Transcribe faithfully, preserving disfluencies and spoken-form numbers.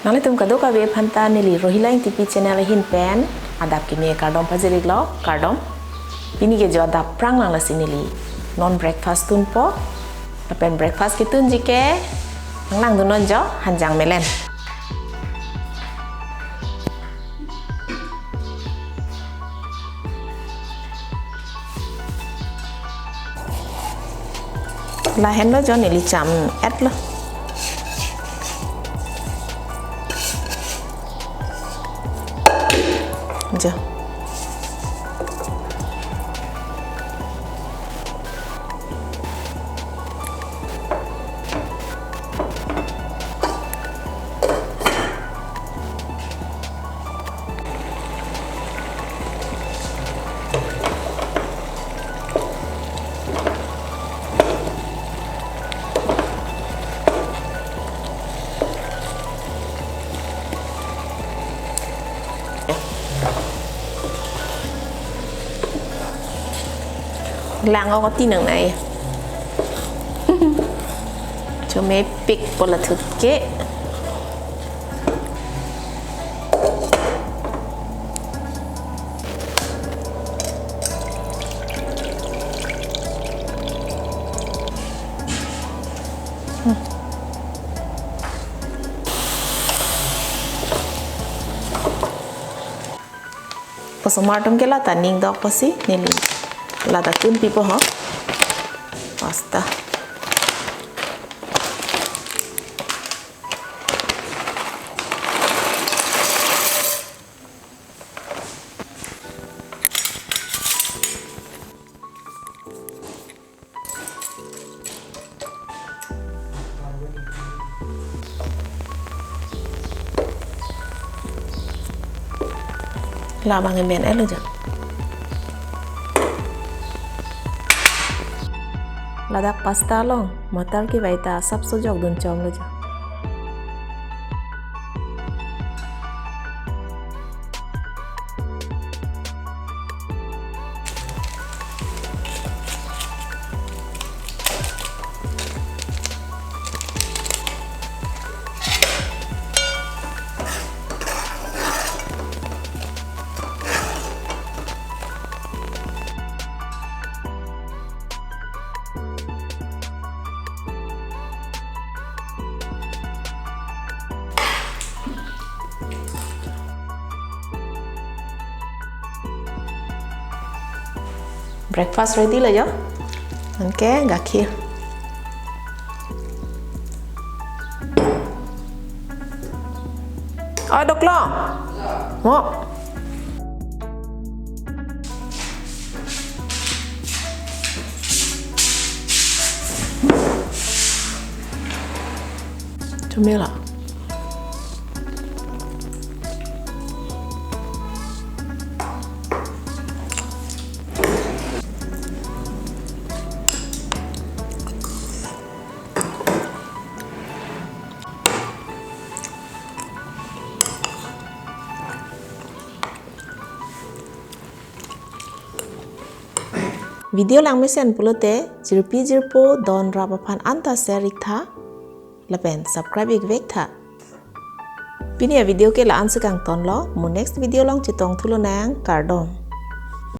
Nanglitum kadokave aphanta neli Rohila Ingtipi channel ahin pen adap kimi kardom pajir-iklo, kardom. Pini ke jo adap aphrang lang lasi neli non breakfast tunpo. Lapen breakfast ketunji ke nanglangdunnon jo hanjang melen. Lahenlo jo neli cham-etlo. Jo. Lang ako tinang na eh. Chomepik pola thut ke. Osomar atum ke lata ning dok pasi neli lata tunpipo ho. Pasta. Labang emen elo jo. Ladak pasta along matar kevai ta asapso jokdun chomlo jo. Breakfast ready lo jo. Anke gakhir. Oi, doklo. Mo. Chomela. Video langmesen pulote jirpi jirpo don rap aphan anta share-iktha lapen subscribe-ik vektha. Pini avideo ke la-an si kangtonlo, mo next video along chetong thulonang, kardom.